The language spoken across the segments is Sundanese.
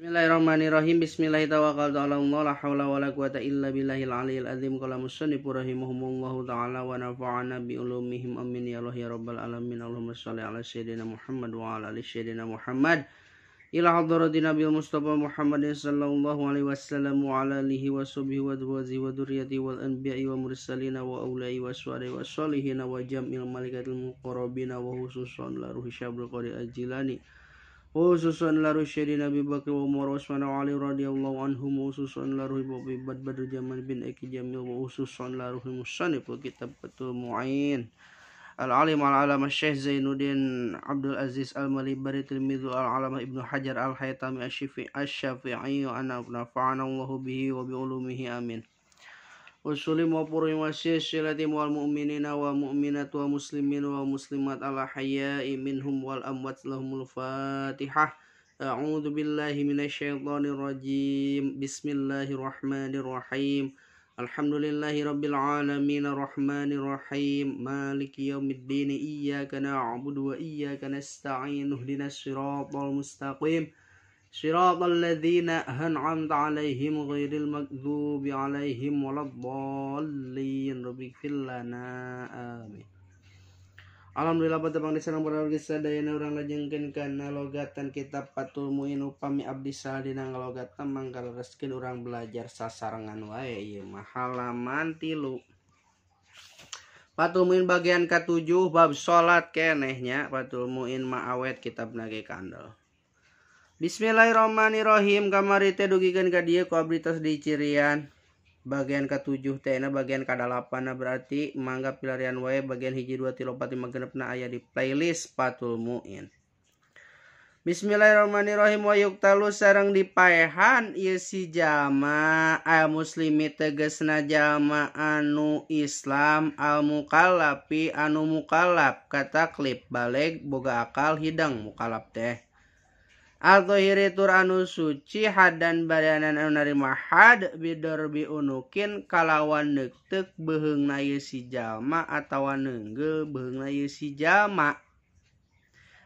Bismillahirrahmanirrahim. Bismillahirrahmanirrahim. La haula wala quwata illa billahil aliyil azim. Qala musannif rahimahumullahu ta'ala wa nafa'ana bi ulumihim amin ya Allah ya rabbal alamin. Allahumma shalli ala sayyidina Muhammad wa ala ali sayyidina Muhammad. Ila hadratin Nabi Mustafa Muhammadin sallallahu alaihi wasallam wa ala alihi wa sahbihi wa azwajihi wa dzurriyyatihi wal anbiya'i wa mursalina wa aulai wa ashabihi wa sholihin wa jam'il malaikatil muqarrabin wa khususan la ruhi syabrul qadir al-jilani. Khususan la rusyadi Nabi Bakr wa Umar wa Utsman wa Ali radhiyallahu anhum, khususan la ruhi Abi Badr Jamal bin Aki Jamil, wa khususan la ruhi musannif kitab Fathul Mu'in Al-Alim Al-Alamah Syekh Zainuddin Abdul Aziz Al-Malibari Tilmidhu Al-Alamah Ibnu Hajar Al-Haytami Asy-Syafi'i ana nafa'ana Allahu bihi wa bi ulumihi amin. Usulim wa puri wa silsilati wal mu'minina wa mu'minat wa muslimin wa muslimat ala hayya'i minhum wal amwat lahumul fatihah. A'udzu billahi minasyaitonir rajim. Bismillahirrahmanirrahim. Alhamdulillahi rabbil alamin arrahmanir rahim maliki yaumiddin iyyaka na'budu wa iyyaka nasta'in ihdinas siratal mustaqim siratal ladzina an'amta 'alaihim ghairil maghdubi 'alaihim waladdallin rabbighfir lana amin. Alhamdulillah patepang disareng para wargi sadayana urang lajengkeun kana logatan kitab Fathul Mu'in upami abdi saha dina ngalogatna mangga lereskeun urang belajar sasarengan wae ieu mah halaman 3. Fathul Mu'in bagian ka-7 bab salat keneh nya. Fathul Mu'in mah awet kitabna ge kandel. Bismillahirrahmanirrahim. Kamari teh dugikeun ka dieu ku abdi tos dicirian bagian ke-7 teh na bagian ke-8 na berarti mangga pilarian wae bagian 1 2 3 4 5 6 na aya di playlist Fathul Mu'in. Bismillahirrahmanirrahim. Wa yuktalu sareng dipaehan ieu si jama al muslimi tegasna jama anu Islam al mukallafi anu mukallaf kataklif baleg boga akal hidang mukallaf teh. Al-zahiri tur anu suci hadan badanan anu narima had bidorbi unukin kalawan neukteuk beuheungna ieu si jalma atawa neunggeuh beuheungna ieu si jalma.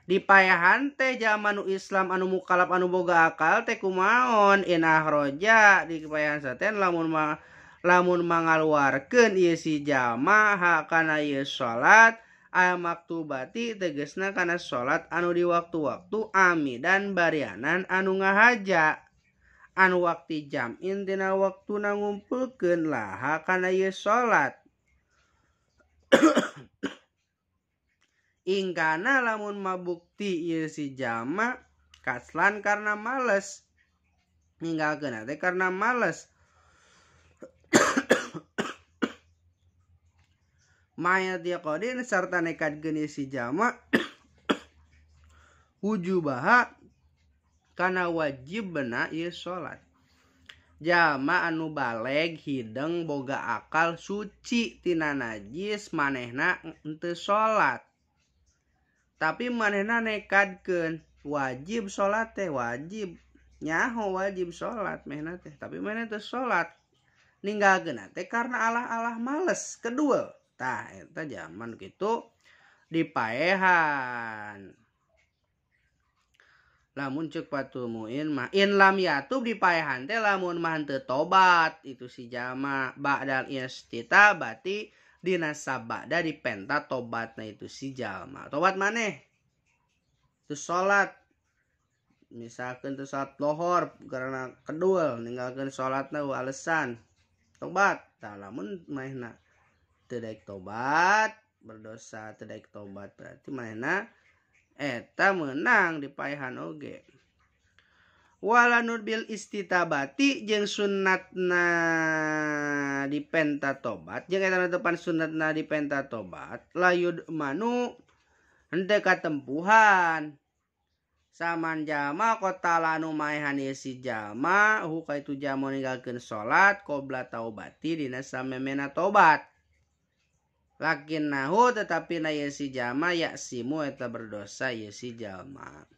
Dipaehan teh jalma nu Islam anu mukallaf anu boga akal teh kumaon in ahroja dipaehan saten lamun ma lamun mangaluarkeun ieu si jalma hakana ieu salat al maktubati tegesna kana salat anu di waktu-waktu amidan barianan anu ngahaja anu wakti jam'in tina waktuna ngumpulkeun laha kana ieu salat. Ingkana lamun mabukti ieu si jama kaslan karena males ninggalkeun teh karena males. Mayat yaqadin sarta nekad geuni si jama wujubaha kana wajibna ieu salat. Jama anu baleg hideng boga akal suci tina najis manehna henteu salat. Tapi manehna nekadkeun wajib salat teh wajib nyaho wajib salat manehna teh tapi manehna teu salat ninggalkeun teh karena alah-alah males kedua. Tah eta zaman kitu dipaehan. Lamun ceuk Fathul Mu'in mah in lam yatub dipaehan teh lamun mah henteu tobat itu si jama ba'dal istitabati dina sabada dipenta tobatna itu si jalma. Tobat maneh teu salat misalkeun teu salat lohor karena kedul ninggalkeun salatna alesan tobat. Tah lamun manehna teu daek tobat berdosa teu daek tobat berarti manehna eta meunang dipaehan oge. Wala nurbil istitabati jeung sunnatna dipenta tobat jeung eta depan sunnatna dipenta tobat layud manu henteu katempuhan saman jama kota lanu maehan ieu si jama huka itu jama ninggalkeun salat qabla taubati dina samemena tobat. Lakin nahu tetapi na ieu si jama yaksimu eta berdosa ieu si jalma.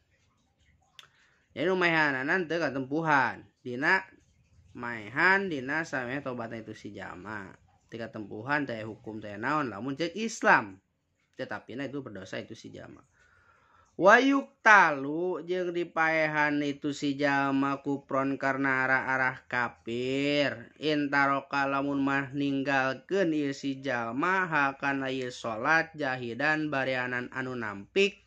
Jadi nu maehanan teu katempuhan dina maehan dina samemeh tobatna itu si jalma. Teu katempuhan teh hukum teh naon lamun ceuk Islam. Tetapi na itu berdosa itu si jalma. Wayuk talu jeung dipaehan itu si jalma kupron karena arah-arah kafir. Intaroka lamun mah ninggalkeun ieu si jalma hakana ieu salat jahidan barianan anu nampik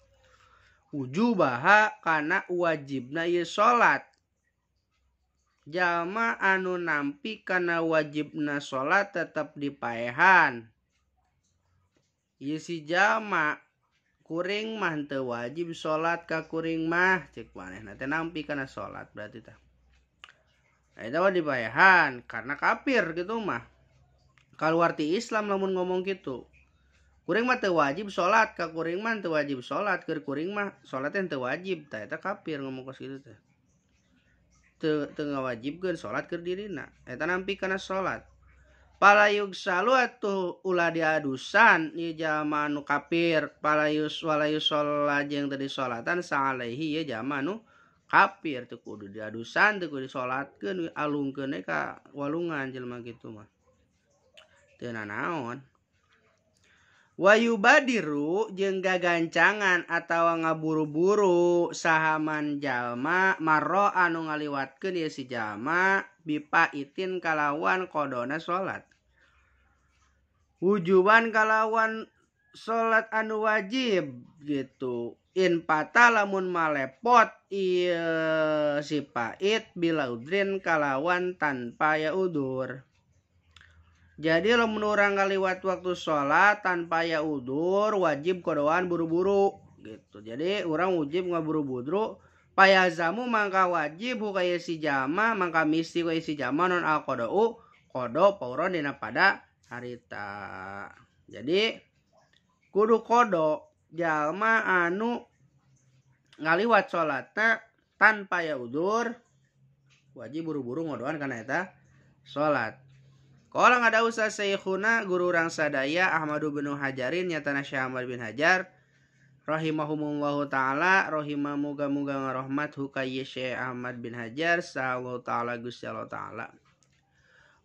wujubaha kana wajibna ieu salat. Jalma anu nampik kana wajibna salat tetep dipaehan. Ieu si jalma kuring mah teu wajib salat ka kuring mah cek manehna teh nampi kana salat berarti tah. Eta mah dipaehan karena kafir gitu mah. Kaluar ti Islam lamun ngomong kitu. Kuring mah teu wajib salat ka kuring mah teu wajib salat keur kuring mah salat teh teu wajib tah eta kafir ngomong kos kitu teh. Teu ngawajibkeun salat keur dirina. Eta nampi kana salat. Palayug salu atuh ulah diadusan ieu jalma anu kafir palayus walayus sholat jeung teu disolatan saalaihi ieu jalma anu kafir teu kudu diadusan teu kudu disolatkeun alungkeun we ka walungan jelema kitu mah teu nanaon. Wayubadiru jeung gagancangan atawa ngaburu-buru sahaman jalma marro anu ngaliwatkeun ieu si jalma bipaitin kalawan qodona salat. Wujuban kalawan salat anu wajib gitu. In pata lamun malepot ieu si pait bila udrin kalawan tanpa ya udur. Jadi lamun urang ngaliwat waktu salat tanpa ya udur wajib kodoan buru-buru gitu. Jadi urang wajib ngaburu-buru payazamu mangka wajib hukaya si jama mangka misti kaya si jama non al qadau qada pauron dina pada harita. Jadi kudu qada jalma anu ngaliwat salatna tanpa ya udur wajib buru-buru ngodoan kana eta salat. Qala ngada usah syekhuna guru urang sadaya Ahmadu bin Hajarin nyatana Syekh Ahmad bin Hajar rahimahumullahu taala rahimah muga-muga ngarahmat hukay Syekh Ahmad bin Hajar sallallahu taala Gusti Allah taala.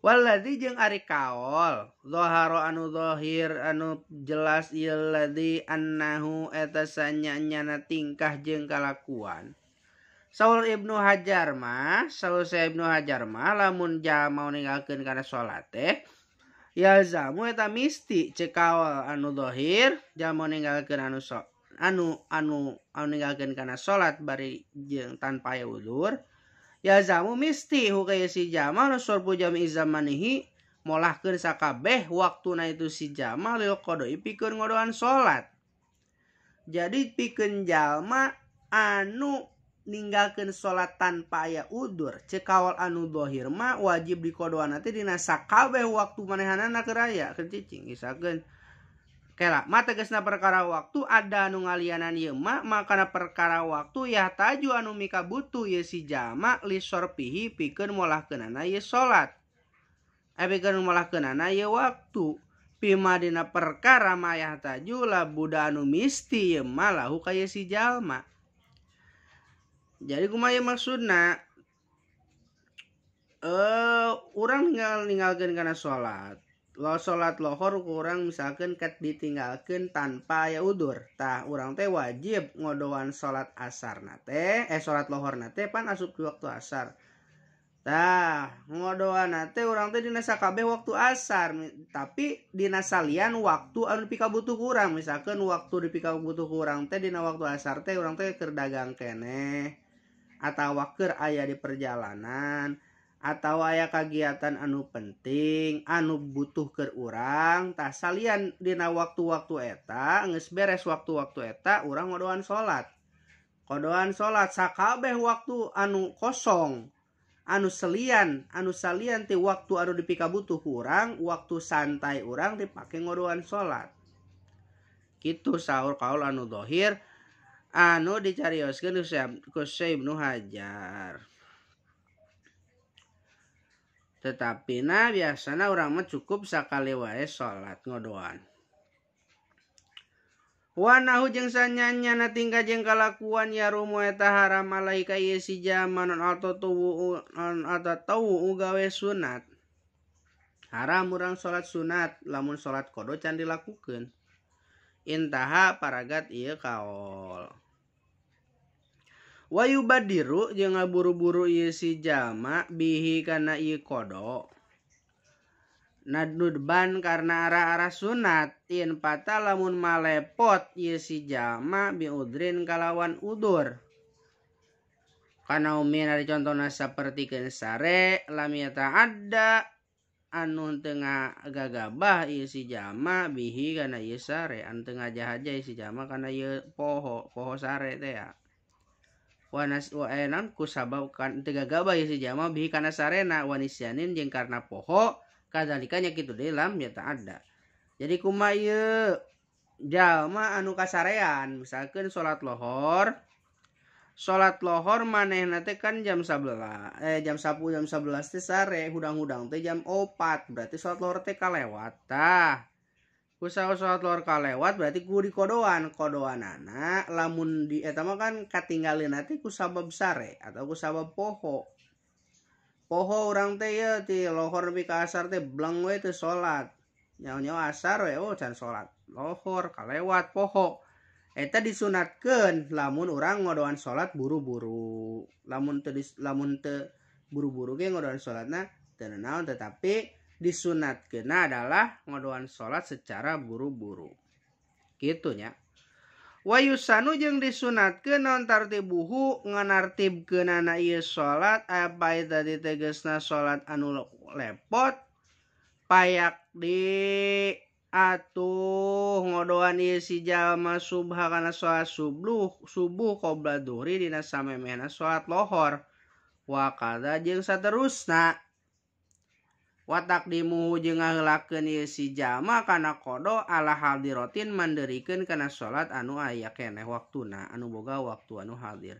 Walladzi jeung ari kaol zahara anu zahir anu jelas ieu ladzi annahu eta sanyanyana tingkah jeung kalakuan. Saul Ibnu Hajar mah, Saul Ibnu Hajar mah lamun jalma ninggalkeun kana salat teh yalzamu eta misti ceuk kaol anu zahir jalma ninggalkeun anu so, anu anu anu ninggalkeun kana salat bari jeung tanpa aya udzur yalzamu misti hukaya si jalma nu sorbu jami zamanihi molahkeun sakabeh waktuna itu si jalma lil qada'i pikeun ngodoan salat. Jadi pikeun jalma anu ninggalkeun salat tanpa aya udzur ceuk kaol anu zahir mah wajib dikodoan teh dina sakabeh waktu manehanana keur aya keur cicing misalkeun kela mah tegasna perkara waktu ada anu ngalianan ieu mah makana perkara waktu ya taju anu mika butuh ieu si jalma li sorpihi pikeun molahkeunana ieu salat pikeun molahkeunana ieu waktu pima dina perkara mah yah taju la buda anu misti ieu mah lahu ka ieu si jalma. Jadi kumaha maksudna urang ninggalkeun kana salat. Lo salat lohor kurang misalkan ket ditinggalkeun tanpa aya udzur. Tah urang teh wajib ngodoan salat asar na teh, salat lohor na teh pan asup di waktu asar. Tah ngodoan na teh urang teh dina sakabeh waktu asar, tapi dina salian waktu anu pikabutuh kurang. Misalkan waktu dipikabutuh kurang teh dina waktu asar teh urang teh keur dagang keneh atawa keur aya di perjalanan atau aya kagiatan anu penting anu butuh keur urang. Tah salian dina waktu-waktu eta geus beres waktu-waktu eta urang ngodoan salat. Kodoan salat sakabeh waktu anu kosong anu salian ti waktu anu dipikabutuh urang, waktu santai urang dipake ngodoan salat. Kitu saur kaul anu zahir anu dicarioskeun ku Syekh Ibnu Hajar. Tetapi na biasana urang mah cukup sakali wae salat ngodoan. Wanahu jeung sanyanyana tingkah jeung kalakuan ya rumu eta haram alaika ieu si jalma non atau tawu gawe sunat. Haram urang salat sunat lamun salat qada can dilakukeun. Intaha paragat ieu kaol. Wa yubadiru jeung ngaburu-buru ieu si jalma bihi kana ieu qada nadnudban karena arah-arah sunat in pata lamun malepot ieu si jalma biudrin kalawan udur. Kana umin ari contona sapertikeun sare lam yata'adda anu teu ngagagabah ieu si jalma bihi kana ieu sare anu teu ngajahaja ieu si jalma kana ieu poho poho sare teh ya. Wanas wa enan ku sabab kan teu gagabah ieu si jalma bihi kana sarena wanisyanin jeung karena poho kadzalika nya kitu deui lam yata'adda. Jadi kumaha ieu jalma anu kasarean misalkeun salat lohor. Salat lohor manehna teh kan jam 11 jam 10 jam 11 teh sare hudang-hudang teh jam 4 berarti salat lohor teh kalewat tah. Ku salat lohor kalewat berarti ku dikodoan kodoanana lamun di eta mah kan katinggaleunna teh ku sabab sare atau ku sabab poho. Poho urang teh ye ti lohor nepi ka asar teh bleng we teu salat. Nyaho-nyaho asar we oh can salat lohor kalewat poho. Eta disunatkeun lamun urang ngodoan salat buru-buru. Lamun teu lamun teu buru-buru ge ngodoan salatna teu nanaon tetapi disunatkeunna adalah ngodoan salat secara buru-buru. Kitu nya. Wa yusanu jeung disunatkeun naon tartibuhu nganartibkeunana ieu salat apa tadi tegasna salat anu lepot payak di atuh ngodoan ieu si jalma subha kana salat subuh qabla dhuhri dina samemehna salat lohor wa kadza jeung saterusna wa taqdimuhu jeung ngaheulakeun ieu si jalma kana qada ala hadiratin manderikeun kana salat anu aya keneh waktuna anu boga waktu anu hadir.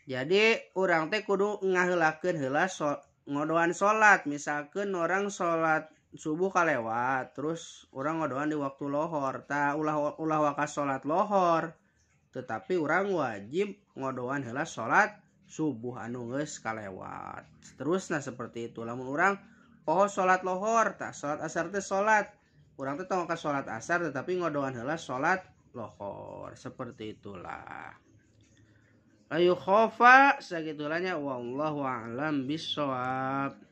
Jadi urang teh kudu ngaheulakeun heula ngodoan salat misalkeun orang salat subuh kalewat terus orang ngodoan di waktu lohor ta ulah ulah wakas salat lohor tetapi orang wajib ngodoan heula salat subuh anu geus kalewat. Terusna seperti itu lamun urang poho salat lohor ta salat asar teh salat urang teh tong ka salat asar tetapi ngodoan heula salat lohor seperti itulah. Ayu khofa sagitulanya wallahu a'lam bissawab.